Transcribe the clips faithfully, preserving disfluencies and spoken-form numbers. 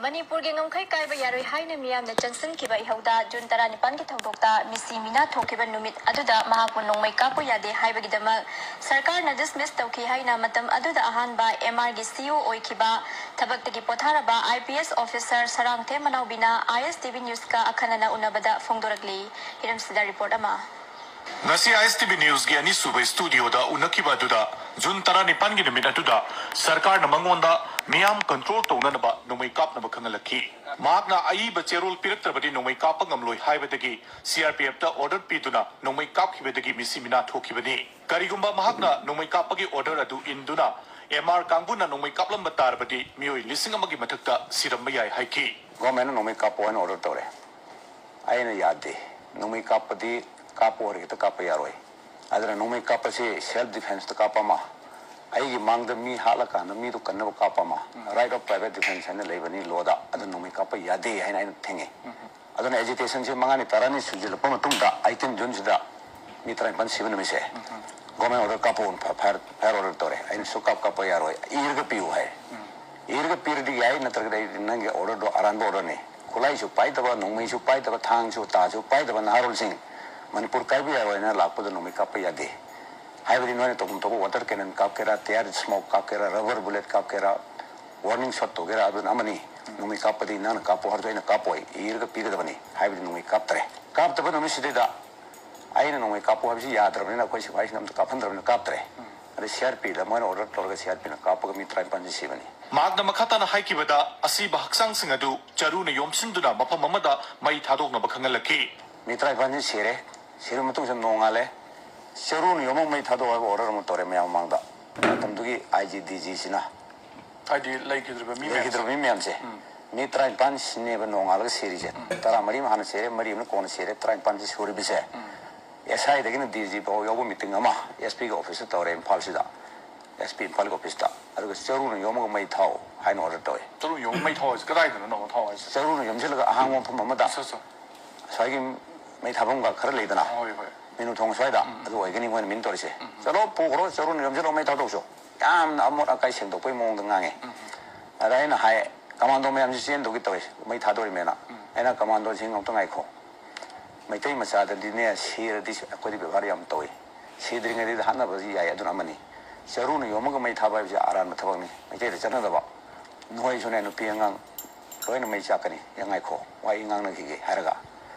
ꯃꯅꯤꯄꯨꯔꯒꯤ ꯉꯝꯈꯩ ꯀꯥꯏꯕ ꯌꯥꯔꯣꯏ ꯍꯥꯏꯅ ꯃꯤꯌꯥꯝꯅ ꯆꯪꯁꯤꯟꯈꯤꯕ ꯏꯍꯧꯗ ꯖꯨꯟ ꯇꯔꯥꯅꯤꯄꯥꯟꯒꯤ ꯊꯧꯗꯣꯛꯇ ꯃꯤꯁꯤ ꯃꯤꯅꯥ ꯊꯣꯛꯈꯤꯕ ꯅꯨꯃꯤꯠ ꯑꯗꯨꯗ ꯃꯍꯥꯛꯄꯨ ꯅꯣꯡꯃꯩ ꯀꯥꯞꯄꯨ ꯌꯥꯗꯦ ꯍꯥꯏꯕꯒꯤꯗꯃꯛ ꯁꯔꯀꯥꯔꯅ ꯗꯤꯁꯃꯤꯁ ꯇꯧꯈꯤ ꯍꯥꯏꯅ ꯃꯇꯝ ꯑꯗꯨꯗ ꯑꯍꯥꯟꯕ ꯑꯦꯝ ꯑꯥꯔꯒꯤ ꯁꯤ ꯏ ꯑꯣ ꯑꯣꯏꯈꯤꯕ, ꯊꯕꯛꯇꯒꯤ ꯄꯣꯊꯥꯔꯕ ꯑꯥꯏ ꯄꯤ ꯑꯦꯁ ꯑꯣꯐꯤꯁꯔ ꯁꯔꯥꯡꯊꯦꯝ ꯃꯅꯥꯎꯕꯤꯅ ꯑꯥꯏ ꯑꯦꯁ ꯇꯤ ꯚꯤ ꯅ꯭ꯌꯨꯁꯀ ꯑꯈꯟꯅꯅ ꯎꯅꯕꯗ ꯐꯣꯡꯗꯣꯔꯛꯂꯤ꯫ ꯍꯤꯔꯝꯁꯤꯗ ꯔꯤꯄꯣꯔꯠ ꯑꯃ꯫ ꯉꯁꯤ ꯑꯥꯏ ꯑꯦꯁ ꯇꯤ ꯚꯤ ꯅ꯭ꯌꯨꯁꯀꯤ ꯑꯅꯤꯁꯨꯕ ꯁ꯭ꯇꯨꯗꯤꯑꯣꯗ ꯎꯅꯈꯤꯕ ꯑꯗꯨꯗ ꯖꯨꯟ ꯇꯔꯥꯅꯤꯄꯥꯟꯒꯤ ꯅꯨꯃꯤꯠ ꯑꯗꯨꯗ ꯁꯔꯀꯥꯔꯅ ꯃꯉꯣꯟꯗ ꯃꯤꯌꯥꯝ ꯀꯟꯇ꯭ꯔꯣꯜ ꯇꯧꯅꯅꯕ ꯅꯣꯡꯃꯩ ꯀꯥꯞꯅꯕ ꯈꯪꯍꯜꯂꯛꯈꯤ꯫ ꯃꯍꯥꯛꯅ ꯑꯏꯕ ꯆꯦꯔꯣꯜ ꯄꯤꯔꯛꯇ꯭ꯔꯕꯗꯤ ꯅꯣꯡꯃꯩ ꯀꯥꯞꯄ ꯉꯝꯂꯣꯏ ꯍꯥꯏꯕꯗꯒꯤ ꯁꯤ ꯑꯥꯔ ꯄꯤ ꯑꯦꯐꯇ ꯑꯣꯔꯗꯔ ꯄꯤꯗꯨꯅ ꯅꯣꯡꯃꯩ ꯀꯥꯞꯈꯤꯕꯗꯒꯤ ꯃꯤꯁꯤ ꯃꯤꯅꯥ ꯊꯣꯛꯈꯤꯕꯅꯤ꯫ ꯀꯔꯤꯒꯨꯝꯕ ꯃꯍꯥꯛꯅ ꯅꯣꯡꯃꯩ ꯀꯥꯞꯄꯒꯤ ꯑꯣꯔꯗꯔ ꯑꯗꯨ ꯏꯟꯗꯨꯅ ꯑꯦꯝ ꯑꯥꯔ ꯀꯥꯡꯕꯨꯅ ꯅꯣꯡꯃꯩ ꯀꯥꯞꯂꯝꯕ ꯇꯥꯔꯕꯗꯤ ꯃꯤꯑꯣꯏ ꯂꯤꯁꯤꯡ ꯑꯃꯒꯤ ꯃꯊꯛꯇ ꯁꯤꯔꯝꯕ ꯌꯥꯏ ꯍꯥꯏꯈꯤ꯫ ꯒꯣꯔꯃꯦꯟꯅ ꯅꯣꯡꯃꯩ ꯀꯥꯞꯄꯣ ꯍꯥꯏꯅ ꯑꯣꯔꯗꯔ ꯇꯧꯔꯦ꯫ ꯑꯩꯅ ꯌꯥꯗꯦ꯫ ꯅꯣꯡꯃꯩ ꯀꯥꯞꯄꯗꯤ ꯀꯥꯞꯄ ꯑꯣꯏꯔꯦ, ꯍꯦꯛꯇ ꯀꯥꯞꯄ ꯌꯥꯔꯣꯏ꯫ ꯑꯗꯨꯅ ꯅꯣꯡꯃꯩ ꯀꯥꯞꯄꯁꯤ ꯁꯦꯜꯐ ꯗꯤꯐꯦꯟꯁꯇ ꯀꯥꯞꯄ ꯑꯃ, ꯑꯩꯒꯤ ꯃꯥꯡꯗ ꯃꯤ ꯍꯥꯠꯂꯀꯥꯟꯗ ꯃꯤꯗꯣ ꯀꯟꯅꯕ ꯀꯥꯞꯄ ꯑꯃ, ꯎꯝ꯫ Right of private defense ꯍꯥꯏꯅ ꯂꯩꯕꯅꯤ ꯂꯣꯗ, ꯑꯗꯨ ꯅꯣꯡꯃꯩ ꯀꯥꯞꯄ ꯌꯥꯗꯦ ꯍꯥꯏꯅ ꯑꯩꯅ ꯊꯦꯡꯉꯦ꯫ ꯎꯝ꯫ ꯑꯗꯨꯅ ꯑꯦꯖꯤꯇꯦꯁꯟꯁꯤ ꯃꯉꯥꯅꯤ ꯇꯔꯥꯅꯤ ꯁꯨꯖꯤꯜꯂꯛꯄ ꯃꯇꯨꯡꯗ, ꯑꯩꯇꯤꯟ ꯖꯨꯟꯁꯤꯗ ꯃꯤ ꯇꯔꯥꯅꯤꯄꯥꯟ ꯁꯤꯕ ꯅꯨꯃꯤꯠꯁꯦ, ꯎꯝ꯫ ꯒꯣꯔꯃꯦꯟ ꯑꯣꯔꯗꯔ ꯀꯥꯞꯄꯛꯑꯣꯅ ꯐ-, ꯐꯥꯌꯔ, ꯐꯥꯌꯔ ꯑꯣꯔꯗꯔ ꯇꯧꯔꯦ꯫ ꯑꯩꯅ ꯁꯨꯛꯀꯥꯞ ꯀꯥꯞꯄ ꯌꯥꯔꯣꯏ, ꯏꯔꯒ ꯄꯤꯌꯨ ꯍꯥꯏ꯫ ꯎꯝ꯫ ꯏꯔꯒ ꯄꯤꯔꯗꯤ ꯌꯥꯏ, ꯅꯠꯇ꯭ꯔꯒꯗꯤ ꯑꯩ ꯅꯪꯒꯤ ꯑꯣꯔꯗꯔꯗꯣ ꯑꯔꯥꯟꯕ ꯑꯣꯔꯗꯔꯅꯤ꯫ ꯈꯨꯠꯂꯥꯏꯁꯨ ꯄꯥꯏꯗꯕ, ꯅꯣꯡꯃꯩꯁꯨ ꯄꯥꯏꯗꯕ, ꯊꯥꯡꯁꯨ ꯇꯥꯁꯨ ꯄꯥꯏꯗꯕ ꯅꯍꯥꯔꯣꯜꯁꯤꯡ ꯃꯅꯤꯄꯨꯔ ꯀꯥꯏꯕ ꯌꯥꯔꯣꯏꯅ ꯂꯥꯛꯄꯗ ꯅꯣꯡꯃꯩ ꯀꯥꯞꯄ ꯌꯥꯗꯦ꯫ ꯍꯥꯏꯕꯗꯤ ꯅꯣꯏꯅ ꯇꯧꯐꯝ ꯊꯣꯛꯄ ꯋꯥꯇꯔ ꯀꯦꯅꯟ ꯀꯥꯞꯀꯦꯔꯥ, ꯇꯤꯌꯥꯔ ꯁ꯭ꯃꯣꯛ ꯀꯥꯞꯀꯦꯔꯥ, ꯔꯕꯔ ꯕꯨꯂꯦꯠ ꯀꯥꯞꯀꯦꯔꯥ, ꯋꯥꯔꯅꯤꯡ ꯁꯣꯠ ꯇꯧꯒꯦꯔꯥ, ꯑꯗꯨꯅ ꯑꯃꯅꯤ꯫ ꯅꯣꯡꯃꯩ ꯀꯥꯞꯄꯗꯤ ꯅꯪꯅ ꯀꯥꯞꯄꯣ ꯍꯥꯏꯔꯁꯨ ꯑꯩꯅ ꯀꯥꯞꯄꯣꯏ, ꯏꯔꯒ ꯄꯤꯒꯗꯕꯅꯤ꯫ ꯍꯥꯏꯕꯗꯤ ꯅꯣꯡꯃꯩ ꯀꯥꯞꯇꯔꯦ꯫ ꯀꯥꯞꯇꯕ ꯅꯨꯃꯤꯠꯁꯤꯗꯩꯗ ꯑꯩꯅ ꯅꯣꯡꯃꯩ ꯀꯥꯞꯄꯣ ꯍꯥꯏꯕꯁꯤ ꯌꯥꯗ꯭ꯔꯕꯅꯤꯅ ꯑꯩꯈꯣꯏ ꯁꯤꯐꯥꯏꯁꯤꯡ ꯑꯝꯇ ꯀꯥꯞꯍꯟꯗ꯭ꯔꯕꯅꯤꯅ ꯀꯥꯞꯇ꯭ꯔꯦ꯫ ꯑꯗꯩ ꯁꯤ ꯑꯥꯔ ꯄꯤꯗ ꯃꯣꯏꯅ ꯑꯣꯔꯗꯔ ꯇꯧꯔꯒ ꯁꯤ ꯑꯥꯔ ꯄꯤꯅ ꯀꯥꯞꯄꯒ ꯃꯤ ꯇꯔꯥꯅꯤꯄꯥꯟꯁꯤ ꯁꯤꯕꯅꯤ꯫ ꯃꯍꯥꯛꯅ ꯃꯈꯥ ꯇꯥꯅ ꯍꯥꯏꯈꯤꯕꯗ, ꯑꯁꯤꯕ ꯍꯛꯆꯥꯡꯁꯤꯡ ꯑꯗꯨ ꯆꯔꯨꯅ ꯌꯣꯝꯁꯤꯟꯗꯨꯅ ꯃꯐꯝ ꯑꯃꯗ ꯃꯩ ꯊꯥꯗꯣꯛꯅꯕ ꯈꯪꯍꯜꯂꯛꯈꯤ꯫ ꯃꯤ ꯇꯔꯥꯅꯤꯄꯥꯟꯁꯤ ꯁꯤꯔꯦ꯫ ꯁꯤꯔꯕ ꯃꯇꯨꯡꯁꯤꯗ ꯅꯣꯡꯉꯥꯜꯂꯦ꯫ ꯆꯔꯨꯅ ꯌꯣꯝꯃꯒ ꯃꯩ ꯊꯥꯗꯣꯛꯑꯣ ꯍꯥꯏꯕ ꯑꯣꯔꯗꯔ ꯑꯃ ꯇꯧꯔꯦ ꯃꯌꯥꯝ ꯃꯃꯥꯡꯗ꯫ ꯃꯇꯝꯗꯨꯒꯤ ꯑꯥꯏ ꯖꯤ ꯗꯤ ꯖꯤꯁꯤꯅ꯫ ꯍꯥꯏꯗꯤ ꯂꯩꯈꯤꯗ꯭ꯔꯤꯕ ꯃꯤ ꯃꯌꯥꯝꯁꯦ꯫ ꯂꯩꯈꯤꯗ꯭ꯔꯤꯕ ꯃꯤ ꯃꯌꯥꯝꯁꯦ꯫ ꯎꯝ꯫ ꯃꯤ ꯇꯔꯥꯅꯤꯄꯥꯟ ꯁꯤꯅꯦꯕ ꯅꯣꯡꯉꯥꯜꯂꯒ ꯁꯤꯔꯤꯁꯦ꯫ ꯎꯝ꯫ ꯇꯔꯥꯃꯔꯤ ꯑꯃ ꯍꯥꯟꯅ ꯁꯤꯔꯦ, ꯃꯔꯤ ꯑꯃꯅ ꯀꯣꯟꯅ ꯁꯤꯔꯦ, ꯇꯔꯥꯅꯤꯄꯥꯟꯁꯤ ꯁꯨꯔꯤꯕꯁꯦ꯫ ꯎꯝ꯫ ꯑꯦꯁ ꯑꯥꯏꯗꯒꯤꯅ ꯗꯤ ꯖꯤ ꯐꯥꯎ ꯌꯥꯎꯕ ꯃꯤꯇꯤꯡ ꯑꯃ ꯑꯦꯁ ꯄꯤꯒꯤ ꯑꯣꯐꯤꯁꯇ ꯇꯧꯔꯦ ꯏꯝꯐꯥꯜꯁꯤꯗ꯫ ꯑꯦꯁ ꯄꯤ ꯏꯝꯐꯥꯜꯒꯤ ꯑꯣꯐꯤꯁꯇ꯫ ꯑꯗꯨꯒ ꯆꯔꯨꯅ ꯌꯣꯝꯃꯒ ꯃꯩ ꯊꯥꯎ ꯍꯥꯏꯅ ꯑꯣꯔꯗꯔ ꯇꯧꯋꯦ꯫ ꯆꯔꯨ ꯌꯣꯝꯃꯒ ꯃꯩ ꯊꯥꯎ ꯍꯥꯏꯁꯦ ꯀꯗꯥꯏꯗꯅꯣ ꯅꯪꯅ ꯊꯥꯎ ꯍꯥꯏꯁꯦ? ꯆꯔꯨꯅ ꯌꯣꯝꯁꯤꯜꯂꯒ ꯑꯍꯥꯡꯕ ꯃꯐꯝ ꯑꯃꯗ꯫ ꯑꯠꯆꯥ, ꯑꯠꯆꯥ꯫ ꯉꯁꯥꯏꯒꯤ ꯃꯩ ꯊꯥꯐꯝꯒ ꯈꯔ ꯂꯩꯗꯅ, ꯍꯣꯏ, ꯍꯣꯏ꯫ ꯃꯤꯅꯨ ꯊꯣꯡ ꯁ꯭ꯋꯥꯏꯗ, ꯎꯝ꯫ ꯑꯗꯨ ꯑꯣꯏꯒꯅꯤ ꯃꯣꯏꯅ ꯃꯤꯟ ꯇꯧꯔꯤꯁꯦ꯫ ꯎꯝ꯫ "ꯆꯠꯂꯣ, ꯄꯨꯈ꯭ꯔꯣ, ꯆꯔꯨꯅ ꯌꯣꯝꯁꯤꯜꯂꯣ, ꯃꯩ ꯊꯥꯗꯣꯛꯁꯨ"꯫ ꯌꯥꯝꯅ ꯑꯃꯣꯠ ꯑꯀꯥꯏ ꯁꯦꯡꯗꯣꯛꯄꯒꯤ ꯃꯑꯣꯡꯗ ꯉꯥꯡꯉꯦ꯫ ꯎꯝ꯫ ꯑꯗ ꯑꯩꯅ ꯍꯥꯏ, ꯀꯃꯥꯟꯗꯣ ꯃꯌꯥꯝꯁꯤ ꯆꯦꯟꯗꯧꯒꯤ ꯇꯧꯏ, ꯃꯩ ꯊꯥꯗꯣꯔꯤꯃꯦꯅ꯫ ꯑꯩꯅ, "ꯀꯃꯥꯟꯗꯣꯁꯤꯡ ꯑꯝꯇ ꯉꯥꯏꯈꯣ, ꯃꯩꯇꯩ ꯃꯆꯥꯗꯗꯤꯅꯦ ꯁꯤꯔꯗꯤ ꯑꯩꯈꯣꯏꯗꯤ ꯕꯦꯕꯥꯔ ꯌꯥꯝ ꯇꯧꯏ, ꯁꯤꯗ꯭ꯔꯤꯉꯩꯗ ꯍꯥꯠꯅꯕꯗꯤ ꯌꯥꯏ, ꯑꯗꯨꯅ ꯑꯃꯅꯤ꯫ ꯆꯔꯨꯅ ꯌꯣꯝꯃꯒ ꯃꯩ ꯊꯥꯕ ꯍꯥꯏꯕꯁꯤ ꯑꯔꯥꯟꯕ ꯊꯕꯛꯅꯤ, ꯃꯩꯇꯩꯗ ꯆꯠꯅꯗꯕ꯫ ꯅꯈꯣꯏꯁꯨꯅꯦ ꯅꯨꯄꯤ ꯑꯉꯥꯡ ꯂꯣꯏꯅ ꯃꯩ ꯆꯥꯛꯀꯅꯤ, ꯌꯥ ꯉꯥꯏꯈꯣ, ꯋꯥ ꯑꯩ ꯉꯥꯡꯅꯈꯤꯒꯦ" ꯍꯥꯏꯔꯒ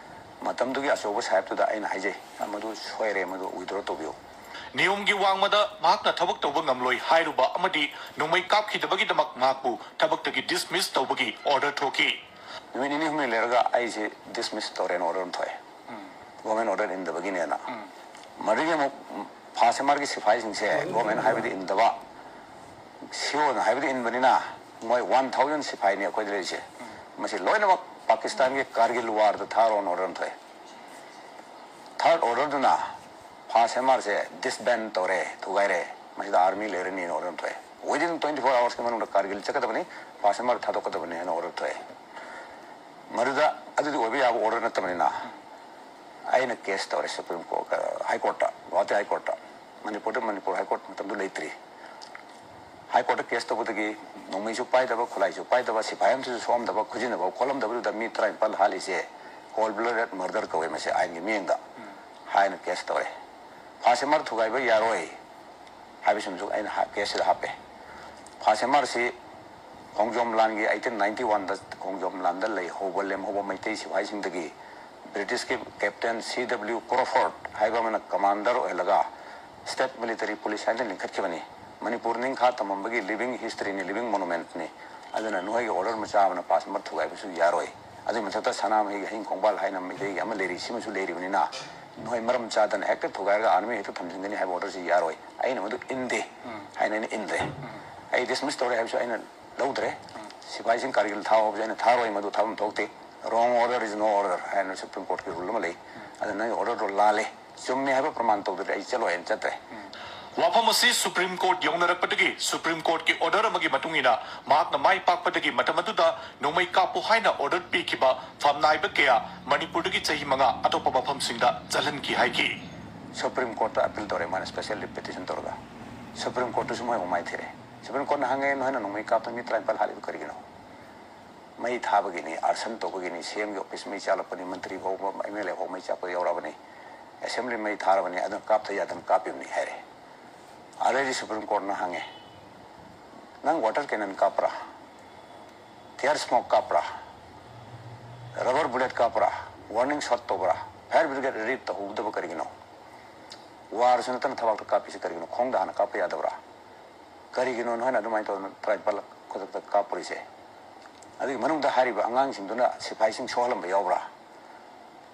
ꯃꯇꯝꯗꯨꯒꯤ ꯑꯆꯧꯕ ꯁꯥꯍꯦꯕꯇꯨꯗ ꯑꯩꯅ ꯍꯥꯏꯖꯩ, "ꯃꯗꯨ ꯁꯣꯏꯔꯦ, ꯃꯗꯨ withdraw ꯇꯧꯕꯤꯌꯨ"꯫ ꯅꯤꯌꯣꯝꯒꯤ ꯋꯥꯡꯃꯗ ꯃꯍꯥꯛꯅ ꯊꯕꯛ ꯇꯧꯕ ꯉꯝꯂꯣꯏ ꯍꯥꯏꯔꯨꯕ ꯑꯃꯗꯤ ꯅꯣꯡꯃꯩ ꯀꯥꯞꯈꯤꯗꯕꯒꯤꯗꯃꯛ ꯃꯍꯥꯛꯄꯨ ꯊꯕꯛꯇꯒꯤ dismiss ꯇꯧꯕꯒꯤ order ꯊꯣꯛꯈꯤ꯫ ꯅꯨꯃꯤꯠ ꯅꯤꯅꯤ ꯍꯨꯝꯅꯤ ꯂꯩꯔꯒ ꯑꯩꯁꯦ dismiss ꯇꯧꯔꯦꯅ order ꯑꯃ ꯊꯣꯛꯑꯦ꯫ Government order ꯏꯟꯗꯕꯒꯤꯅꯦꯅ꯫ ꯃꯗꯨꯒꯤ ꯑꯃꯨꯛ first M R ꯒꯤ ꯁꯤꯐꯥꯏꯁꯤꯡꯁꯦ government ꯍꯥꯏꯕꯗꯤ ꯏꯟꯗꯕ, C O ꯅ ꯍꯥꯏꯕꯗꯤ ꯏꯟꯕꯅꯤꯅ ꯃꯣꯏ one thousand ꯁꯤꯐꯥꯏꯅꯤ ꯑꯩꯈꯣꯏꯗ ꯂꯩꯔꯤꯁꯦ꯫ ꯃꯁꯤ ꯂꯣꯏꯅꯃꯛ ꯄꯥꯀꯤꯁꯇꯥꯟꯒꯤ ꯀꯥꯔꯒꯤꯜ warꯗ ꯊꯥꯔꯣꯅ order ꯑꯃ ꯊꯣꯛꯑꯦ꯫ Third order ꯗꯨꯅ first M R ꯁꯦ disband ꯇꯧꯔꯦ, ꯊꯨꯒꯥꯏꯔꯦ, ꯃꯁꯤꯗ army ꯂꯩꯔꯅꯤꯅ order ꯑꯃ ꯊꯣꯛꯑꯦ꯫ Within twenty four hours ꯀꯤ ꯃꯅꯨꯡꯗ ꯀꯥꯔꯒꯤꯜ ꯆꯠꯀꯗꯕꯅꯤ, first M R ꯊꯥꯗꯣꯛꯀꯗꯕꯅꯤ ꯍꯥꯏꯅ order ꯊꯣꯛꯑꯦ꯫ ꯃꯗꯨꯗ ꯑꯗꯨꯗꯤ ꯑꯣꯏꯕ ꯌꯥꯕ order ꯅꯠꯇꯕꯅꯤꯅ ꯑꯩꯅ case ꯇꯧꯔꯦ Supreme Court, High Court ꯇ, ꯒꯨꯋꯥꯍꯥꯇꯤ High Court ꯇ꯫ ꯃꯅꯤꯄꯨꯔꯗ ꯃꯅꯤꯄꯨꯔ High Court ꯃꯇꯝꯗꯨ ꯂꯩꯇ꯭ꯔꯤ꯫ High Court ꯇ case ꯇꯧꯕꯗꯒꯤ ꯅꯣꯡꯃꯩꯁꯨ ꯄꯥꯏꯗꯕ, ꯈꯨꯠꯂꯥꯏꯁꯨ ꯄꯥꯏꯗꯕ, ꯁꯤꯐꯥꯏ ꯑꯃꯁꯨ ꯁꯣꯛꯑꯝꯗꯕ, ꯈꯨꯖꯤꯟꯅꯐꯥꯎ ꯈꯣꯠꯂꯝꯗꯕꯗꯨꯗ ꯃꯤ ꯇꯔꯥꯅꯤꯄꯥꯜ ꯍꯥꯠꯂꯤꯁꯦ cold blooded murder ꯀꯧꯋꯦ ꯃꯁꯤ ꯑꯥꯏꯟꯒꯤ ꯃꯤꯠꯌꯦꯡꯗ ꯍꯥꯏꯅ case ꯇꯧꯔꯦ꯫ First M R ꯊꯨꯒꯥꯏꯕ ꯌꯥꯔꯣꯏ ꯍꯥꯏꯕꯁꯤꯃꯁꯨ ꯑꯩꯅ ꯍꯥ-, case ꯁꯤꯗ ꯍꯥꯞꯄꯦ꯫ First M R ꯁꯤ ꯈꯣꯡꯖꯣꯝ ꯂꯥꯟꯒꯤ eighteen ninety one ꯗ ꯈꯣꯡꯖꯣꯝ ꯂꯥꯟꯗ ꯂꯩꯍꯧꯕ, ꯂꯦꯝꯍꯧꯕ ꯃꯩꯇꯩ ꯁꯤꯐꯥꯏꯁꯤꯡꯗꯒꯤ British ꯀꯤ Captain C W Crawford ꯍꯥꯏꯕ ꯑꯃꯅ commander ꯑꯣꯏꯍꯜꯂꯒ state military police ꯍꯥꯏꯅ ꯂꯤꯡꯈꯠꯈꯤꯕꯅꯤ꯫ ꯃꯅꯤꯄꯨꯔ ꯅꯤꯡꯈꯥ ꯇꯝꯃꯝꯕꯒꯤ living history ꯅꯤ, living monument ꯅꯤ꯫ ꯑꯗꯨꯅ ꯅꯈꯣꯏꯒꯤ order ꯃꯆꯥ ꯑꯃꯅ first M R ꯊꯨꯒꯥꯏꯕꯁꯨ ꯌꯥꯔꯣꯏ꯫ ꯑꯗꯨꯒꯤ ꯃꯊꯛꯇ ꯁꯅꯥꯃꯍꯤꯒꯤ ꯍꯌꯤꯡ ꯈꯣꯡꯕꯥꯜ ꯍꯥꯏꯅ ꯃꯩꯇꯩꯒꯤ ꯑꯃ ꯂꯩꯔꯤ, ꯁꯤꯃꯁꯨ ꯂꯩꯔꯤꯕꯅꯤꯅ ꯅꯈꯣꯏ ꯃꯔꯝ ꯆꯥꯗꯅ ꯍꯦꯛꯇ ꯊꯨꯒꯥꯏꯔꯒ army ꯍꯦꯛꯇ ꯊꯝꯖꯤꯟꯒꯅꯤ ꯍꯥꯏꯕ order ꯁꯤ ꯌꯥꯔꯣꯏ꯫ ꯑꯩꯅ ꯃꯗꯨ ꯏꯟꯗꯦ ꯍꯥꯏꯅ ꯑꯩꯅ ꯏꯟꯗ꯭ꯔꯦ꯫ ꯑꯩ dismiss ꯇꯧꯔꯦ ꯍꯥꯏꯕꯁꯨ ꯑꯩꯅ ꯂꯧꯗ꯭ꯔꯦ꯫ ꯁꯤꯐꯥꯏꯁꯤꯡ ꯀꯥꯔꯒꯤꯜ ꯊꯥꯎ ꯍꯥꯏꯕꯁꯨ ꯑꯩꯅ ꯊꯥꯔꯣꯏ, ꯃꯗꯨ ꯊꯥꯐꯝ ꯊꯣꯛꯇꯦ꯫ Wrong order is no order ꯍꯥꯏꯅ Supreme Court ꯀꯤ rule ꯑꯃ ꯂꯩ꯫ ꯑꯗꯨꯅ ꯅꯪꯒꯤ order ꯗꯣ ꯂꯥꯜꯂꯦ, ꯆꯨꯝꯃꯦ ꯍꯥꯏꯕ ꯄ꯭ꯔꯃꯥꯟ ꯇꯧꯗ꯭ꯔꯗꯤ ꯑꯩ ꯆꯠꯂꯣꯏ ꯍꯥꯏꯅ ꯆꯠꯇ꯭ꯔꯦ꯫ ꯋꯥꯐꯝ ꯑꯁꯤ Supreme Court ꯌꯧꯅꯔꯛꯄꯗꯒꯤ Supreme Court ꯀꯤ order ꯑꯃꯒꯤ ꯃꯇꯨꯡ ꯏꯟꯅ ꯃꯍꯥꯛꯅ ꯃꯥꯏ ꯄꯥꯛꯄꯗꯒꯤ ꯃꯇꯝ ꯑꯗꯨꯗ ꯅꯣꯡꯃꯩ ꯀꯥꯞꯄꯨ ꯍꯥꯏꯅ order ꯄꯤꯈꯤꯕ ꯐꯝꯅꯥꯏꯕ ꯀꯌꯥ ꯃꯅꯤꯄꯨꯔꯗꯒꯤ ꯆꯍꯤ ꯃꯉꯥ ꯑꯇꯣꯞꯄ ꯃꯐꯝꯁꯤꯡꯗ ꯆꯠꯍꯟꯈꯤ ꯍꯥꯏꯈꯤ꯫ Supreme Court ꯇ appeal ꯇꯧꯔꯦ, ꯃꯥꯅ special writ petition ꯇꯧꯔꯒ꯫ Supreme Court ꯇꯁꯨ ꯃꯣꯏ ꯃꯃꯥꯏ ꯊꯤꯔꯦ꯫ Supreme Court ꯅ ꯍꯪꯉꯦ, "ꯅꯣꯏꯅ ꯅꯣꯡꯃꯩ ꯀꯥꯞꯇꯅ ꯃꯤ ꯇꯔꯥꯅꯤꯄꯥꯜ ꯍꯥꯠꯂꯤꯗꯨ ꯀꯔꯤꯒꯤꯅꯣ?" ꯃꯩ ꯊꯥꯕꯒꯤꯅꯤ, ꯑꯥꯔꯁꯟ ꯇꯧꯕꯒꯤꯅꯤ, ꯁꯤ ꯑꯦꯝꯒꯤ ꯑꯣꯐꯤꯁ ꯃꯩ ꯆꯥꯛꯂꯛꯄꯅꯤ, ꯃꯟꯇ꯭ꯔꯤ ꯐꯥꯎꯕ, ꯑꯦꯝ ꯑꯦꯜ ꯑꯦ ꯐꯥꯎ ꯃꯩ ꯆꯥꯛꯄ ꯌꯥꯎꯔꯕꯅꯤ, ꯑꯦꯁꯦꯝꯕ꯭ꯂꯤ ꯃꯩ ꯊꯥꯔꯕꯅꯤ, ꯑꯗꯨꯅ ꯀꯥꯞꯇ ꯌꯥꯗꯅ ꯀꯥꯞꯄꯤꯕꯅꯤ ꯍꯥꯏꯔꯦ꯫ ꯑꯗꯩꯗꯤ ꯁꯨꯄ꯭ꯔꯤꯝ ꯀꯣꯔꯠꯅ ꯍꯪꯉꯦ, "ꯅꯪ ꯋꯥꯇꯔ ꯀꯦꯅꯟ ꯀꯥꯞꯄ꯭ꯔꯥ? ꯇꯤꯌꯔ ꯁ꯭ꯃꯣꯛ ꯀꯥꯞꯄ꯭ꯔꯥ? ꯔꯕꯔ ꯕꯨꯂꯦꯠ ꯀꯥꯞꯄ꯭ꯔꯥ? ꯋꯥꯔꯅꯤꯡ ꯁꯣꯠ ꯇꯧꯕ꯭ꯔꯥ? ꯐꯥꯌꯔ ꯕ꯭ꯔꯤꯒꯦꯗ ꯔꯤꯂꯤꯐ ꯇꯧꯍꯧꯗꯕ ꯀꯔꯤꯒꯤꯅꯣ? ꯋꯥꯔꯁꯨ ꯅꯠꯇꯅ ꯊꯕꯥꯛꯇ ꯀꯥꯞꯄꯤꯁꯤ ꯀꯔꯤꯒꯤꯅꯣ? ꯈꯣꯡꯗ ꯍꯥꯟꯅ ꯀꯥꯞꯄ ꯌꯥꯗꯕ꯭ꯔꯥ? ꯀꯔꯤꯒꯤꯅꯣ ꯅꯈꯣꯏꯅ ꯑꯗꯨꯃꯥꯏꯅ ꯇꯧꯗꯅ ꯇꯔꯥꯅꯤꯄꯥꯜ ꯈꯨꯗꯛꯇ ꯀꯥꯞꯄꯨꯔꯤꯁꯦ?" ꯑꯗꯨꯒꯤ ꯃꯅꯨꯡꯗ ꯍꯥꯏꯔꯤꯕ ꯑꯉꯥꯡꯁꯤꯡꯗꯨꯅ ꯁꯤꯐꯥꯏꯁꯤꯡ ꯁꯣꯛꯍꯜꯂꯝꯕ ꯌꯥꯎꯕ꯭ꯔꯥ?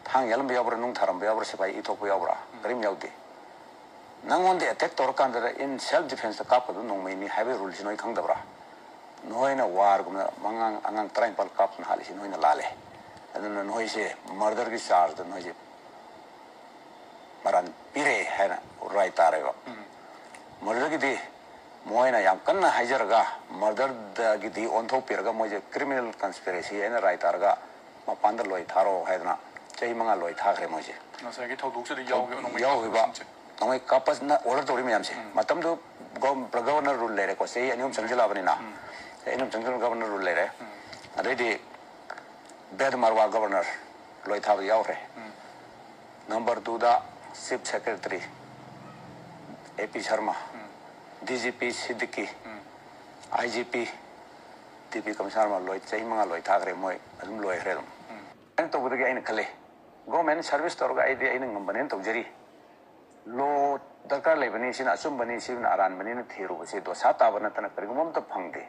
ꯊꯥꯡ ꯌꯥꯜꯂꯝꯕ ꯌꯥꯎꯕ꯭ꯔꯥ? ꯅꯨꯡ ꯊꯥꯔꯝꯕ ꯌꯥꯎꯕ꯭ꯔꯥ? ꯁꯤꯐꯥꯏ ꯏ ꯊꯣꯛꯄ ꯌꯥꯎꯕ꯭ꯔꯥ? ꯀꯔꯤꯝ ꯌꯥꯎꯗꯦ꯫ ꯅꯪꯉꯣꯟꯗ ꯑꯦꯇꯦꯛ ꯇꯧꯔꯀꯥꯟꯗ in self defenceꯇ ꯀꯥꯞꯀꯗꯕ ꯅꯣꯡꯃꯩꯅꯤ ꯍꯥꯏꯕꯒꯤ ꯔꯨꯜꯁꯤ ꯅꯣꯏ ꯈꯪꯗꯕ꯭ꯔꯥ? ꯅꯣꯏꯅ ꯋꯥꯔꯒꯨꯝꯅ ꯑꯉꯥꯡ, ꯑꯉꯥꯡ ꯇꯔꯥꯅꯤꯄꯥꯜ ꯀꯥꯞꯇꯨꯅ ꯍꯥꯠꯂꯤꯁꯤ ꯅꯣꯏꯅ ꯂꯥꯜꯂꯦ꯫ ꯑꯗꯨꯅ ꯅꯣꯏꯁꯦ ꯃꯔꯗꯔꯒꯤ ꯆꯥꯔꯖꯇ ꯅꯣꯏꯁꯦ ꯃꯔꯥꯟ ꯄꯤꯔꯦ ꯍꯥꯏꯅ ꯔꯥꯏ ꯇꯥꯔꯦꯕ꯫ ꯃꯔꯗꯔꯒꯤꯗꯤ ꯃꯣꯏꯅ ꯌꯥꯝ ꯀꯟꯅ ꯍꯥꯏꯖꯔꯒ ꯃꯔꯗꯔꯗꯒꯤꯗꯤ ꯑꯣꯟꯊꯣꯛꯄꯤꯔꯒ ꯃꯣꯏꯁꯦ ꯀ꯭ꯔꯤꯃꯤꯅꯦꯜ ꯀꯟꯁꯄꯤꯔꯦꯁꯤ ꯍꯥꯏꯅ ꯔꯥꯏ ꯇꯥꯔꯒ ꯃꯄꯥꯟꯗ ꯂꯣꯏ ꯊꯥꯔꯣ ꯍꯥꯏꯗꯅ ꯆꯍꯤ ꯃꯉꯥ ꯂꯣꯏ ꯊꯥꯈ꯭ꯔꯦ ꯃꯣꯏꯁꯦ꯫ ꯉꯁꯥꯏꯒꯤ ꯊꯧꯗꯣꯛꯁꯤꯗ ꯌꯥꯎꯈꯤꯕ ꯅꯣꯡꯃꯩ ꯌꯥꯎꯈꯤꯕ ꯀꯥꯞꯄꯁꯤꯡꯁꯦ꯫ ꯅꯣꯡꯃꯩ ꯀꯥꯞꯄꯁꯤꯅ ꯑꯣꯔꯗꯔ ꯇꯧꯔꯤ ꯃꯌꯥꯝꯁꯦ꯫ ꯃꯇꯝꯗꯨ ꯒꯣ-, ꯒꯕꯔꯅꯔ ꯔꯨꯜ ꯂꯩꯔꯦꯀꯣ, ꯆꯍꯤ ꯑꯅꯤ ꯑꯍꯨꯝ ꯆꯪꯁꯤꯜꯂꯛꯑꯕꯅꯤꯅ꯫ ꯆꯍꯤ ꯑꯅꯤ ꯑꯍꯨꯝ ꯆꯪꯁꯤꯜꯂꯛꯑꯕ ꯒꯕꯔꯅꯔ ꯔꯨꯜ ꯂꯩꯔꯦ꯫ ꯑꯗꯩꯗꯤ ꯕꯦꯗ ꯃꯥꯔꯋꯥ ꯒꯕꯔꯅꯔ ꯂꯣꯏ ꯊꯥꯕ ꯌꯥꯎꯈ꯭ꯔꯦ꯫ ꯅꯝꯕꯔ ꯇꯨꯗ ꯆꯤꯐ ꯁꯦꯀ꯭ꯔꯦꯇꯔꯤ ꯑꯦ ꯄꯤ ꯁꯔꯃ, ꯗꯤ ꯖꯤ ꯄꯤ ꯁꯤꯗꯤꯀꯤ, ꯑꯥꯏ ꯖꯤ ꯄꯤ ꯗꯤ ꯄꯤ ꯀꯃꯤꯁꯅꯔ ꯑꯃ ꯂꯣꯏ, ꯆꯍꯤ ꯃꯉꯥ ꯂꯣꯏ ꯊꯥꯈ꯭ꯔꯦ, ꯃꯣꯏ ꯑꯗꯨꯝ ꯂꯣꯏꯈ꯭ꯔꯦ ꯑꯗꯨꯝ꯫ ꯑꯗꯨꯃꯥꯏꯅ ꯇꯧꯕꯗꯒꯤ ꯑꯩꯅ ꯈꯜꯂꯤ, ꯒꯣꯔꯃꯦꯟ ꯁꯔꯚꯤꯁ ꯇꯧꯔꯒ ꯑꯩꯗꯤ ꯑꯩꯅ ꯉꯝꯕꯅꯦꯅ ꯇꯧꯖꯔꯤ, ꯂꯣ ꯗꯔꯀꯥꯔ ꯂꯩꯕꯅꯤ, ꯁꯤꯅ ꯑꯆꯨꯝꯕꯅꯤ, ꯁꯤꯅ ꯑꯔꯥꯟꯕꯅꯤꯅ ꯊꯤꯔꯨꯕꯁꯦ ꯗꯣꯁꯥ ꯇꯥꯕ ꯅꯠꯇꯅ ꯀꯔꯤꯒꯨꯝꯕ ꯑꯝꯇ ꯐꯪꯗꯦ꯫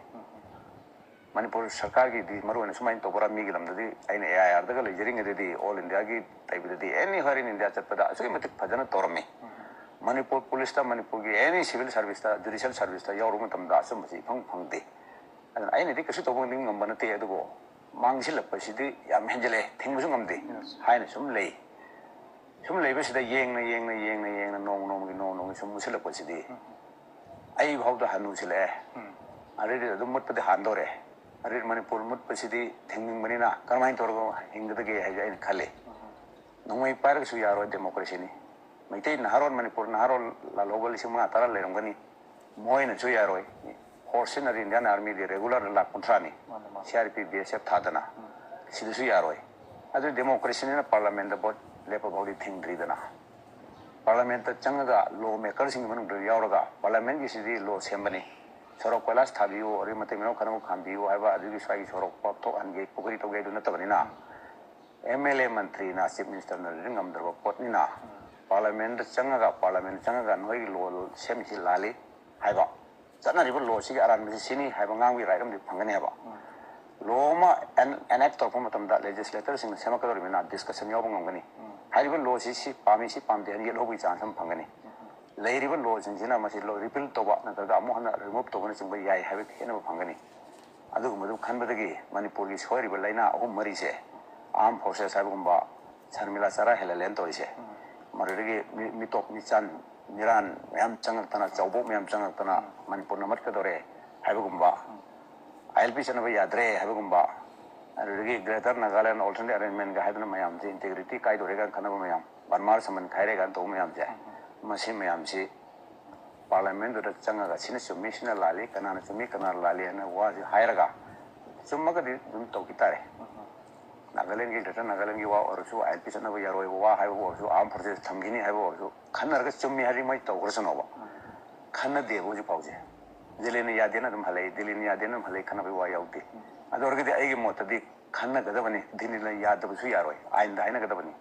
ꯃꯅꯤꯄꯨꯔ ꯁꯔꯀꯥꯔꯒꯤꯗꯤ ꯃꯔꯨꯑꯣꯏꯅ ꯁꯨꯃꯥꯏꯅ ꯇꯧꯕ꯭ꯔꯥ, ꯃꯤꯒꯤ ꯂꯝꯗꯗꯤ ꯑꯩꯅ ꯑꯦ ꯑꯥꯏ ꯑꯥꯔꯗꯒ ꯂꯩꯖꯔꯤꯉꯩꯗꯗꯤ ꯑꯣꯜ ꯏꯟꯗꯤꯌꯥꯒꯤ ꯇꯩꯕꯗꯗꯤ ꯑꯦꯅꯤ ꯍ꯭ꯋꯦꯔ ꯏꯟ ꯏꯟꯗꯤꯌꯥ ꯆꯠꯄꯗ ꯑꯁꯨꯛꯀꯤ ꯃꯇꯤꯛ ꯐꯖꯅ ꯇꯧꯔꯝꯃꯤ꯫ ꯃꯅꯤꯄꯨꯔ ꯄꯨꯂꯤꯁꯇ, ꯃꯅꯤꯄꯨꯔꯒꯤ ꯑꯦꯅꯤ ꯁꯤꯚꯤꯜ ꯁꯔꯚꯤꯁꯇ, ꯖꯨꯗꯤꯁꯤꯌꯦꯜ ꯁꯔꯚꯤꯁꯇ ꯌꯥꯎꯔꯨꯕ ꯃꯇꯝꯗ ꯑꯆꯨꯝꯕꯁꯤ ꯏꯐꯪ ꯐꯪꯗꯦ꯫ ꯑꯗꯨꯅ ꯑꯩꯅꯗꯤ ꯀꯩꯁꯨ ꯇꯧꯕ ꯉꯝꯕ ꯅꯠꯇꯦ, ꯑꯗꯨꯕꯨ ꯃꯥꯡꯁꯤꯜꯂꯛꯄꯁꯤꯗꯤ ꯌꯥꯝ ꯍꯦꯟꯖꯤꯜꯂꯛꯑꯦ, ꯊꯤꯡꯕꯁꯨ ꯉꯝꯗꯦ ꯍꯥꯏꯅ ꯁꯨꯝ ꯂꯩ꯫ ꯁꯨꯝ ꯂꯩꯕꯁꯤꯗ ꯌꯦꯡꯅ, ꯌꯦꯡꯅ, ꯌꯦꯡꯅ, ꯌꯦꯡꯅ ꯅꯣꯡꯃ ꯅꯣꯡꯃꯒꯤ, ꯅꯣꯡꯃ ꯅꯣꯡꯃꯒꯤ ꯁꯨꯝ ꯃꯨꯁꯤꯜꯂꯛꯄꯁꯤꯗꯤ ꯑꯩ ꯐꯥꯎꯗ ꯍꯟꯅꯨꯁꯤꯜꯂꯛꯑꯦ꯫ ꯑꯗꯩꯗꯤ ꯑꯗꯨꯝ ꯃꯨꯠꯄꯗꯤ ꯍꯥꯟꯗꯣꯔꯦ꯫ ꯑꯗꯩꯗꯤ ꯃꯅꯤꯄꯨꯔ ꯃꯨꯠꯄꯁꯤꯗꯤ ꯊꯤꯡꯅꯤꯡꯕꯅꯤꯅ ꯀꯔꯝꯍꯥꯏꯅ ꯇꯧꯔꯒ ꯍꯤꯡꯒꯗꯒꯦ ꯍꯥꯏꯁꯦ ꯑꯩꯅ ꯈꯜꯂꯤ꯫ ꯅꯣꯡꯃꯩ ꯄꯥꯏꯔꯒꯁꯨ ꯌꯥꯔꯣꯏ ꯗꯦꯃꯣꯀ꯭ꯔꯦꯁꯤꯅꯤ꯫ ꯃꯩꯇꯩ ꯅꯍꯥꯔꯣꯜ, ꯃꯅꯤꯄꯨꯔ ꯅꯍꯥꯔꯣꯜ ꯂꯥꯜꯍꯧꯕ ꯂꯤꯁꯤꯡ ꯃꯉꯥ ꯇꯔꯥ ꯂꯩꯔꯝꯒꯅꯤ꯫ ꯃꯣꯏꯅꯁꯨ ꯌꯥꯔꯣꯏ꯫ ꯐꯣꯔꯁ ꯁꯤꯖꯤꯟꯅꯔꯤ ꯏꯟꯗꯤꯌꯥꯟ ꯑꯥꯔꯃꯤꯗꯤ ꯔꯦꯒꯨꯂꯔꯗ ꯂꯥꯛ ꯀꯨꯟꯊ꯭ꯔꯥꯅꯤ꯫ ꯃꯥꯅꯦ, ꯃꯥꯅꯦ꯫ ꯁꯤ ꯑꯥꯔ ꯄꯤ, ꯕꯤ ꯑꯦꯁ ꯑꯦꯐ ꯊꯥꯗꯅ꯫ ꯎꯝ꯫ ꯁꯤꯗꯁꯨ ꯌꯥꯔꯣꯏ꯫ ꯑꯗꯨ ꯗꯦꯃꯣꯀ꯭ꯔꯦꯁꯤꯅꯤꯅ ꯄꯥꯔꯂꯥꯃꯦꯟꯗ ꯚꯣꯠ ꯂꯦꯞꯄ ꯐꯥꯎꯗꯤ ꯊꯤꯡꯗ꯭ꯔꯤꯗꯅ꯫ ꯄꯥꯔꯂꯥꯃꯦꯟꯇ ꯆꯪꯉꯒ ꯂꯣ ꯃꯦꯀꯔꯁꯤꯡꯒꯤ ꯃꯅꯨꯡꯗ ꯌꯥꯎꯔꯒ ꯄꯥꯔꯂꯥꯃꯦꯟꯒꯤꯁꯤꯗꯤ ꯂꯣ ꯁꯦꯝꯕꯅꯤ꯫ ꯁꯣꯔꯣꯛ ꯀꯣꯏꯂꯥꯁ ꯊꯥꯕꯤꯌꯨ, ꯑꯗꯨꯒꯤ ꯃꯇꯩ ꯃꯅꯥꯎ ꯈꯟꯅꯕ ꯈꯥꯝꯕꯤꯌꯨ ꯍꯥꯏꯕ, ꯑꯗꯨꯒꯤ ꯁ꯭ꯋꯥꯏꯒꯤ ꯁꯣꯔꯣꯛ ꯄꯥꯛꯊꯣꯛꯍꯟꯒꯦ, ꯄꯨꯈ꯭ꯔꯤ ꯇꯧꯒꯦ, ꯑꯗꯨ ꯅꯠꯇꯕꯅꯤꯅ꯫ ꯑꯦꯝ ꯑꯦꯜ ꯑꯦ ꯃꯟꯇ꯭ꯔꯤꯅ ꯆꯤꯐ ꯃꯤꯅꯤꯁꯇꯔꯅ ꯂꯣꯏꯅ ꯉꯝꯗ꯭ꯔꯕ ꯄꯣꯠꯅꯤꯅ, ꯄꯥꯔꯂꯥꯃꯦꯟꯗ ꯆꯪꯉꯒ, ꯄꯥꯔꯂꯥꯃꯦꯟ ꯆꯪꯉꯒ ꯅꯣꯏꯒꯤ ꯂꯣ ꯁꯦꯝꯃꯤꯁꯤ ꯂꯥꯜꯂꯤ ꯍꯥꯏꯕ, ꯆꯠꯅꯔꯤꯕ ꯂꯣꯁꯤꯒꯤ ꯑꯔꯥꯟꯕꯁꯤ ꯁꯤꯅꯤ ꯍꯥꯏꯕ ꯉꯥꯡꯕꯒꯤ ꯔꯥꯏꯠ ꯑꯃꯗꯤ ꯐꯪꯒꯅꯤ ꯍꯥꯏꯕ꯫ ꯂꯣ ꯑꯃ ꯑꯦꯟ-, ꯑꯦꯅꯦꯛ ꯇꯧꯔꯛꯄ ꯃꯇꯝꯗ ꯂꯦꯖꯤꯁꯂꯦꯇꯔꯁꯤꯡꯅ ꯁꯦꯝꯃꯛꯀꯗꯧꯔꯤꯕꯅꯤꯅ ꯗꯤꯁꯀꯁꯟ ꯌꯥꯎꯕ ꯉꯝꯒꯅꯤ꯫ ꯍꯥꯏꯔꯤꯕ ꯂꯣꯁꯤ ꯁꯤ ꯄꯥꯝꯃꯤ, ꯁꯤ ꯄꯥꯝꯗꯦ ꯍꯥꯏꯅ ꯌꯦꯠꯍꯧꯕꯒꯤ ꯆꯥꯟꯁ ꯑꯃ ꯐꯪꯒꯅꯤ꯫ ꯂꯩꯔꯤꯕ ꯂꯣꯁꯤꯡꯁꯤꯅ ꯃꯁꯤ ꯂꯣ ꯔꯤꯄꯤꯜ ꯇꯧꯕ ꯅꯠꯇ꯭ꯔꯒ ꯑꯃꯨꯛ ꯍꯟꯅ ꯔꯤꯃꯨꯚ ꯇꯧꯕꯅꯆꯤꯡꯕ ꯌꯥꯏ ꯍꯥꯏꯕꯒꯤ ꯈꯦꯠꯅꯕ ꯐꯪꯒꯅꯤ꯫ ꯑꯗꯨꯒꯨꯝꯕꯗꯨ ꯈꯟꯕꯗꯒꯤ ꯃꯅꯤꯄꯨꯔꯒꯤ ꯁꯣꯏꯔꯤꯕ ꯂꯥꯏꯅꯥ ꯑꯍꯨꯝ ꯃꯔꯤꯁꯦ, ꯑꯥꯔꯝ ꯐꯣꯔꯁꯦꯁ ꯍꯥꯏꯕꯒꯨꯝꯕ, ꯁꯔꯃꯤꯂꯥ ꯆꯔꯥ ꯍꯦꯜꯍꯜꯂꯦꯅ ꯇꯧꯔꯤꯁꯦ, ꯃꯗꯨꯗꯒꯤ ꯃꯤ-, ꯃꯤꯇꯣꯞ ꯃꯤꯆꯥꯟ ꯃꯤꯔꯥꯟ ꯃꯌꯥꯝ ꯆꯪꯉꯛꯇꯅ, ꯆꯥꯎꯕꯣꯛ ꯃꯌꯥꯝ ꯆꯪꯉꯛꯇꯅ ꯃꯅꯤꯄꯨꯔ ꯅꯝꯃꯠꯀꯗꯧꯔꯦ ꯍꯥꯏꯕꯒꯨꯝꯕ, ꯑꯥꯏ ꯑꯦꯜ ꯄꯤ ꯆꯠꯅꯕ ꯌꯥꯗ꯭ꯔꯦ ꯍꯥꯏꯕꯒꯨꯝꯕ, ꯑꯗꯨꯗꯒꯤ ꯒ꯭ꯔꯦꯇꯔ ꯅꯥꯒꯥꯂꯦꯟ ꯑꯣꯜꯇꯔꯅꯦꯠ ꯑꯦꯔꯦꯟꯖꯃꯦꯟꯒ ꯍꯥꯏꯗꯅ ꯃꯌꯥꯝꯁꯦ ꯏꯟꯇꯦꯒ꯭ꯔꯤꯇꯤ ꯀꯥꯏꯗꯧꯔꯦ ꯀꯥꯏꯅ ꯈꯟꯅꯕ ꯃꯌꯥꯝ, ꯕꯔꯃꯥ ꯁꯃꯟ ꯈꯥꯏꯔꯦ ꯀꯥꯏꯅ ꯇꯧꯕ ꯃꯌꯥꯝꯁꯦ, ꯃꯁꯤ ꯃꯌꯥꯝꯁꯤ ꯄꯥꯔꯂꯥꯃꯦꯟꯗꯨꯗ ꯆꯪꯉꯒ ꯁꯤꯅ ꯆꯨꯝꯃꯤ, ꯁꯤꯅ ꯂꯥꯜꯂꯤ, ꯀꯅꯥꯅ ꯆꯨꯝꯃꯤ, ꯀꯅꯥꯅ ꯂꯥꯜꯂꯤ ꯍꯥꯏꯅ ꯋꯥꯁꯤ ꯍꯥꯏꯔꯒ ꯆꯨꯝꯃꯒꯗꯤ ꯑꯗꯨꯝ ꯇꯧꯈꯤ ꯇꯥꯔꯦ꯫ ꯅꯥꯒꯥꯂꯦꯟꯒꯤ, ꯒ꯭ꯔꯦꯇꯔ ꯅꯥꯒꯥꯂꯦꯟꯒꯤ ꯋꯥ ꯑꯣꯏꯔꯁꯨ, ꯑꯥꯏ ꯑꯦꯜ ꯄꯤ ꯆꯠꯅꯕ ꯌꯥꯔꯣꯏꯕ ꯋꯥ ꯍꯥꯏꯕꯕꯨ ꯑꯣꯏꯔꯁꯨ, ꯑꯥꯔꯝ ꯐꯣꯔꯁꯦꯁ ꯊꯝꯈꯤꯅꯤ ꯍꯥꯏꯕ ꯑꯣꯏꯔꯁꯨ, ꯈꯟꯅꯔꯒ ꯆꯨꯝꯃꯤ ꯍꯥꯏꯔꯗꯤ ꯃꯣꯏ ꯇꯧꯈ꯭ꯔꯁꯅꯣꯕ꯫ ꯈꯟꯅꯗꯦꯕ ꯍꯧꯖꯤꯛ ꯐꯥꯎꯁꯦ꯫ ꯗꯤꯜꯂꯤꯅ ꯌꯥꯗꯦꯅ ꯑꯗꯨꯝ ꯍꯜꯂꯛꯏ, ꯗꯤꯜꯂꯤꯅ ꯌꯥꯗꯦꯅ ꯑꯗꯨꯝ ꯍꯜꯂꯛꯏ, ꯈꯟꯅꯕꯒꯤ ꯋꯥ ꯌꯥꯎꯗꯦ꯫ ꯑꯗꯨ ꯑꯣꯏꯔꯒꯗꯤ ꯑꯩꯒꯤ ꯃꯣꯠꯇꯗꯤ ꯈꯟꯅꯒꯗꯕꯅꯤ, ꯗꯤꯜꯂꯤꯅ ꯌꯥꯗꯕꯁꯨ ꯌꯥꯔꯣꯏ, ꯑꯥꯏꯟꯗ ꯍꯥꯏꯅꯒꯗꯕꯅꯤ꯫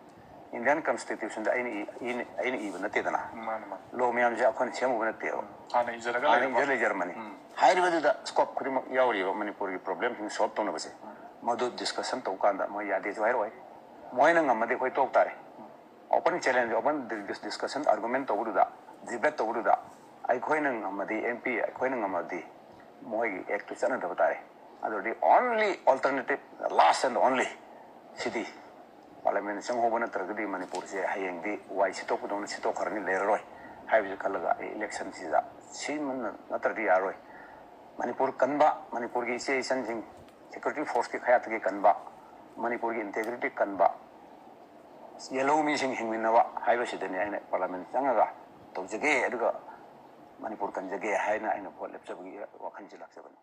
ꯏꯟꯗꯤꯌꯥꯟ ꯀꯟꯁꯇꯤꯇ꯭ꯌꯨꯁꯟꯗ ꯑꯩꯅ ꯏ-, ꯏꯅ-, ꯑꯩꯅ ꯏꯕ ꯅꯠꯇꯦꯗꯅ꯫ ꯃꯥꯅꯦ, ꯃꯥꯅꯦ꯫ ꯂꯣ ꯃꯌꯥꯝꯁꯦ ꯑꯩꯈꯣꯏꯅ ꯁꯦꯝꯃꯨꯕ ꯅꯠꯇꯦꯕ꯫ ꯍꯥꯟꯅ ꯏꯖꯔꯒ ꯍꯥꯟꯅ ꯂꯩꯔꯕ꯫ ꯏꯖ ꯂꯩꯖꯔꯝꯕꯅꯤ꯫ ꯎꯝ꯫ ꯍꯥꯏꯔꯤꯕꯗꯨꯗ ꯁ꯭ꯀꯣꯞ ꯈꯨꯗꯤꯡꯃꯛ ꯌꯥꯎꯔꯤꯕ ꯃꯅꯤꯄꯨꯔꯒꯤ ꯄ꯭ꯔꯣꯕ꯭ꯂꯦꯝꯁꯤꯡ ꯁꯣꯜꯕ ꯇꯧꯅꯕꯁꯦ꯫ ꯃꯗꯨ ꯗꯤꯁꯀꯁꯟ ꯇꯧꯕ ꯀꯥꯟꯗ ꯃꯣꯏ ꯌꯥꯗꯦꯁꯨ ꯍꯥꯏꯔꯛꯑꯣꯏ꯫ ꯃꯣꯏꯅ ꯉꯝꯃꯗꯤ ꯑꯩꯈꯣꯏ ꯇꯣꯛ ꯇꯥꯔꯦ꯫ Open challenge, open discussion, argument ꯇꯧꯕꯗꯨꯗ, ꯗꯤꯕꯦꯠ ꯇꯧꯕꯗꯨꯗ ꯑꯩꯈꯣꯏꯅ ꯉꯝꯃꯗꯤ, ꯑꯦꯝ ꯄꯤ ꯑꯩꯈꯣꯏꯅ ꯉꯝꯃꯗꯤ ꯃꯣꯏꯒꯤ ꯑꯦꯛꯇꯨ ꯆꯠꯅꯗꯕ ꯇꯥꯔꯦ꯫ ꯑꯗꯨꯗꯤ only alternative, last and only ꯁꯤꯗꯤ ꯄꯥꯔꯂꯤꯌꯥꯃꯦꯟ ꯆꯪꯍꯧꯕ ꯅꯠꯇ꯭ꯔꯒꯗꯤ ꯃꯅꯤꯄꯨꯔꯁꯦ ꯍꯌꯦꯡꯗꯤ ꯋꯥꯏ ꯁꯤꯠꯇꯣꯛꯄꯗꯧꯅ ꯁꯤꯠꯇꯣꯛꯈ꯭ꯔꯅꯤ, ꯂꯩꯔꯔꯣꯏ ꯍꯥꯏꯕꯁꯤ ꯈꯜꯂꯒ ꯑꯩ ꯏꯂꯦꯛꯁꯟꯁꯤꯗ ꯁꯤꯃ ꯅꯠꯇ꯭ꯔꯗꯤ ꯌꯥꯔꯣꯏ꯫ ꯃꯅꯤꯄꯨꯔ ꯀꯟꯕ, ꯃꯅꯤꯄꯨꯔꯒꯤ ꯏꯆꯦ ꯏꯆꯟꯁꯤꯡ ꯁꯦꯀ꯭ꯌꯨꯔꯤꯇꯤ ꯐꯣꯔꯁꯀꯤ ꯈꯌꯥꯠꯇꯒꯤ ꯀꯟꯕ, ꯃꯅꯤꯄꯨꯔꯒꯤ ꯏꯟꯇꯦꯒ꯭ꯔꯤꯇꯤ ꯀꯟꯕ, ꯌꯦꯜꯍꯧ ꯃꯤꯁꯤꯡ ꯍꯤꯡꯃꯤꯟꯅꯕ ꯍꯥꯏꯕꯁꯤꯗꯅꯤ ꯑꯩꯅ ꯄꯥꯔꯂꯤꯌꯥꯃꯦꯟ ꯆꯪꯉꯒ ꯇꯧꯖꯒꯦ꯫ ꯑꯗꯨꯒ ꯃꯅꯤꯄꯨꯔ ꯀꯟꯖꯒꯦ ꯍꯥꯏꯅ ꯑꯩꯅ ꯚꯣꯠ ꯂꯦꯞꯆꯕꯒꯤ ꯋꯥꯈꯜꯁꯦ ꯂꯥꯛꯆꯕꯅꯤ꯫